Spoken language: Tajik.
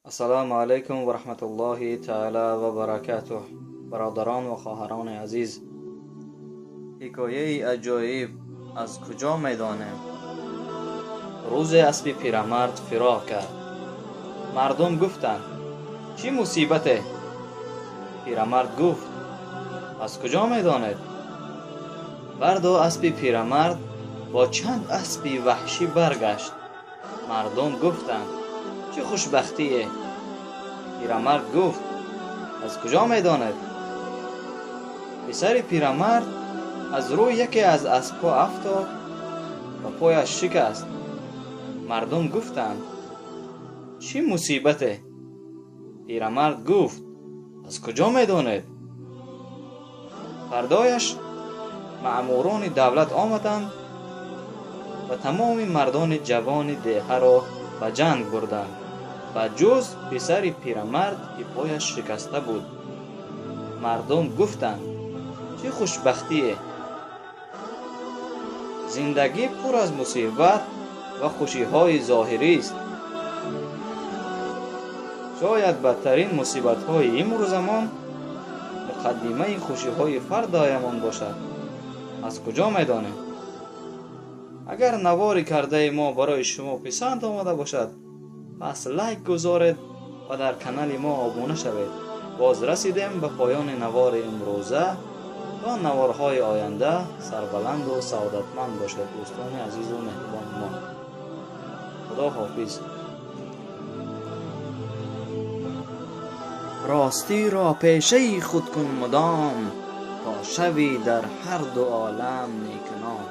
Ассалому алайкум ва раҳматуллоҳи таъала ва баракатуҳ. Бародарон ва хоҳарони азиз, ҳикояи аҷоиб аз куҷо медонем? Рӯзе аспи пирамард фирор кард. Мардум гуфтанд: чӣ мусибате? Пирамард гуфт: аз куҷо медонед? Фардо аспи пирамард бо чанд аспи ваҳшӣ баргашт. Мардум гуфтанд: чӣ хушбахтие? Пирамард гуфт: аз куҷо медонед? Писари пирамард аз рӯи яке аз аспҳо афтод ва пояш шикаст. Мардум гуфтанд: чӣ мусибате? Пирамард гуфт: аз куҷо медонед? Фардояш маъмурони давлат омаданд ва тамоми мардони ҷавони деҳаро ба ҷанг бурданд, ба ҷуз писари пирамард, ки пояш шикаста буд. Мардум гуфтанд: чӣ хушбахтие? Зиндагӣ пур аз мусибат ва хушиҳои зоҳирист. Шояд бадтарин мусибатҳои имрӯзамон муқаддимаи хушиҳои фардоямон бошад. Аз куҷо медонем? Агар навори кардаи мо барои шумо писанд омада бошад, пас лайк гузоред ва дар канали мо обуна шавед. Боз расидем ба поёни навори имрӯза. То наворҳои оянда сарбаланду саодатманд бошед, дӯстони азизу меҳрубони мо. Худо ҳофиз. Ростиро пешаи худ кун мудом, то шавӣ дар ҳар ду олам некном.